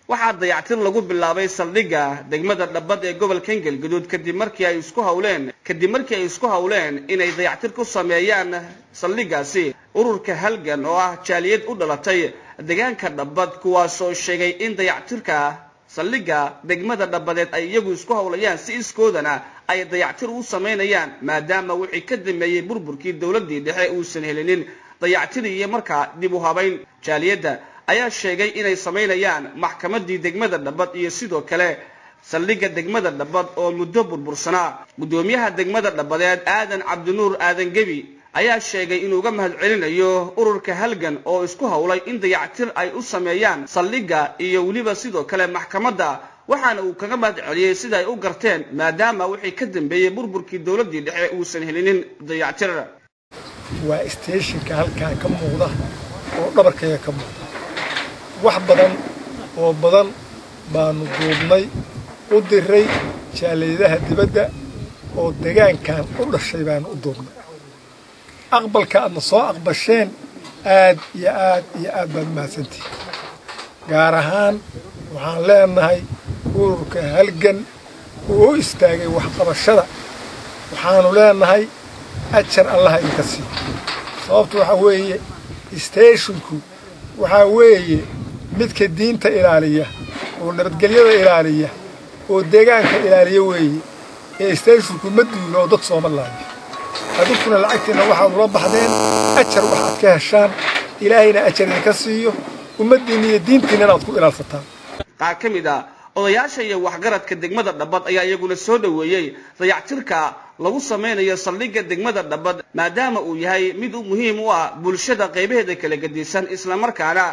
Waxaa dayactir lagu bilaabay saldhigga degmada Dhabad ee gobolka Galgaduud kadib markii ay isku hawleen inay dayactir ku sameeyaan saldhiggaasi ururka Halgan, oo ah jaaliyad u dhalatay deegaanka Dhabad, kuwaasoo sheegay in dayactirka saldhigga degmada Dhabadeed ay iyagu isku hawlayaan, si iskoodana ay dayactir u samaynayaan, maadaama wixii ka dambeeyey burburkii dowladdii dhexe uusan helinin dayactir iyo markaa dib u habayn. Jaaliyadda ayaa sheegay inay samaynayaan maxkamadii degmada Dhabad iyo sidoo kale saldhigga degmada Dhabad oo muddo burbursanaa. Guddoomiyaha degmada Dhabadeed, Aadan Cabdinuur Aadan Gebi, ayaa sheegay inuu uga mahad celinayo ururka Halgan oo isku hawlay in dayactir ay u sameeyaan saldhigga iyo weliba sidoo kale maxkamadda, waxaana uu kaga mahad celiyey sida ay u garteen, maadaama wixii ka dambeeyey burburkii dowladdii dhexe uusan helinin dayactir. Waa isteeshinka halkan ka muuqda oo dhabarkayga ka muuqda. Wax badan oo badan baanu duubnay, u diray jaaliyadaha dibadda oo degaankan u dhashay baanu u duubnay. Aqbalka aadna soo aqbasheen aad iyo aad iyo aad baad umahadsantihin. Gaar ahaan waxaan leenahay ururka Halgan oo u istaagay waxqabashada, waxaanu leenahay ajar Allaha idinka siiyo. Sababtu waxaa weeye, isteeshinku waxaa weeye midka diinta ilaaliya oo nabadgelyada ilaaliya oo deegaanka ilaaliya weeye. Ee isteeshinku ma duulo oo dad sooma laayo. Adinkuna lacagtiinna waxaad ula baxdeen ajar waxaad ka heshaan, Ilaahayna ajar idinka siiyo, ummaddiinna iyo diintiinnana aad ku ilaalsataan. Qaar ka mid a odayaasha iyo waxgaradka degmada Dhabad ayaa iyaguna soo dhoweeyey dayactirka lagu samaynayo saldhigga degmada Dhabad, maadaama uu yahay mid muhiim u ah bulshada qaybaheeda kala gedisan, islamarkaana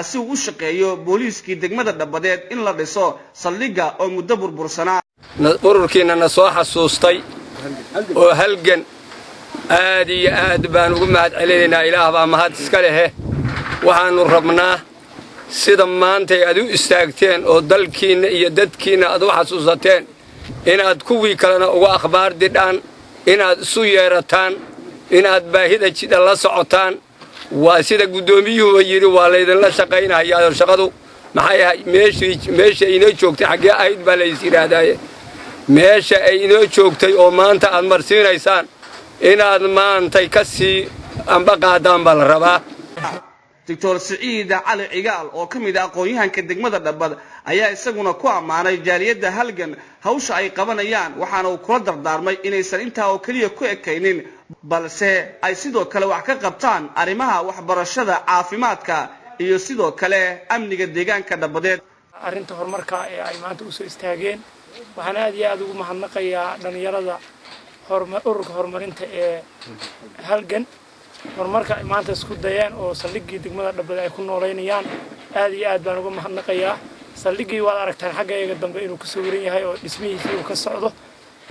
si uu u shaqeeyo booliiskii degmada Dhabadeed in la dhiso saldhigga oo muddo burbursanaa. Ururkiinna na soo xasuustay oo Halgan, aad iyo aad baan ugu mahad celinaynaa. Ilaah baa mahad iska lehe. Waxaannu rabnaa sida maantay aad u istaagteen oo dalkiinna iyo dadkiinna aad u xasuusateen inaad kuwii kalena uga akhbaar didhaan, inaad isu yeerataan, inaad baahida jidha la socotaan. Waa sida guddoomiyuhuba yidhi, waa laydinla shaqaynahayaao. Shaqadu maxay ahay? Meesha inoo joogtay xaggee ahayd baa lays yidhaahdaaye. Meesha ay inoo joogtay oo maanta aad marsiinaysaan inaad maantay ka sii amba qaadaan baa la rabaa. Doctor Siciid Cali Cigaal, oo ka mid ah aqoon-yahanka degmada Dhabad, ayaa isaguna ku ammaanay jaaliyadda Halgan hawsha ay qabanayaan, waxaana uu kula dardaarmay inaysan intaa oo keliya ku ekaynin, balse ay sidoo kale wax ka qabtaan arrimaha waxbarashada, caafimaadka iyo sidoo kale amniga deegaanka Dhabadeed. Arrinta horumarka ee ay maanta usoo istaageen, waxaan aad iyo aad ugu mahadnaqayaa dhallinyarada ururka horumarinta ee Halgan, horumarka ay maanta isku dayeen oo saldhiggii degmada Dhabad ay ku noolaynayaan. Aad iyo aad baan uga mahadnaqayaa. Saldhiggii waad aragtaan xagga iyaga dambe inuu ku sawiran yahay oo dhismihiisii uu ka socdo.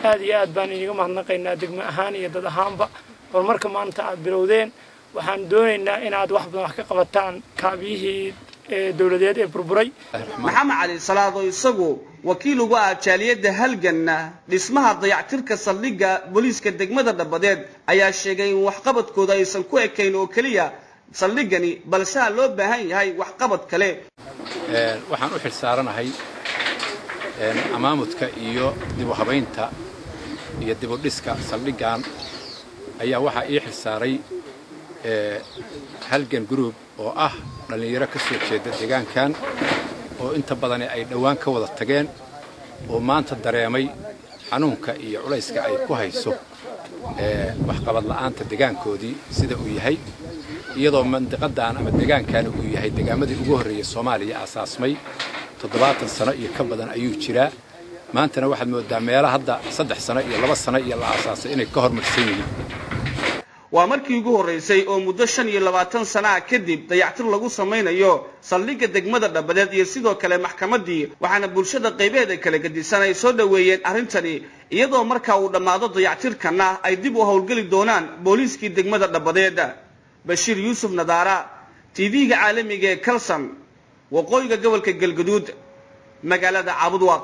Aad iyo aad baan iniga mahadnaqaynaa degmo ahaan iyo dad ahaanba horumarka maanta aad bilowdeen. Waxaan doonaynaa inaad wax badan wax ka qabataan kaabiyihii dowladeed ee burburay. Maxamed Cali Salaad, oo isagu wakiil uga ah jaaliyadda Halganna dhismaha dayactirka saldhigga booliiska degmada Dhabadeed, ayaa sheegay in waxqabadkooda aysan ku ekayn oo keliya saldhiggani, balse a loo baahan yahay waxqabad kale. Waxaan u xil saaranahay amaamudka iyo dib u habaynta iyo dib u dhiska saldhiggan. Ayaa waxaa ii xil saaray Halgan Group, oo ah dhallinyaro ka soo jeeda deegaankan oo inta badani ay dhowaan ka wada tageen, oo maanta dareemay xanuunka iyo culayska ay ku hayso waxqabad la'aanta deegaankoodii sida uu yahay, iyadoo mandiqadan ama deegaankan uu yahay deegaamadii ugu horreeyey Soomaaliya aasaasmay. 70 sano iyo ka badan ayuu jiraa. Maantana waxaad moodaa meelo hadda 3 sano iyo 2 sano iyo la aasaasay inay ka hormarsan yihiin. Waa markii ugu horraysay oo muddo 25 sana kadib dayactir lagu samaynayo saldhigga degmada Dhabadeed iyo sidoo kale maxkamaddii, waxaana bulshada qaybaheeda kala gedisan ay soo dhoweeyeen arrintani, iyadoo marka uu dhammaado dayactirkanna ay dib u howlgeli doonaan booliiskii degmada Dhabadeed. Bashiir Yuusuf Nadaara, TV-ga caalamiga ee Kalsan, waqooyiga gobolka Galgaduud, magaalada Caabudwaaq.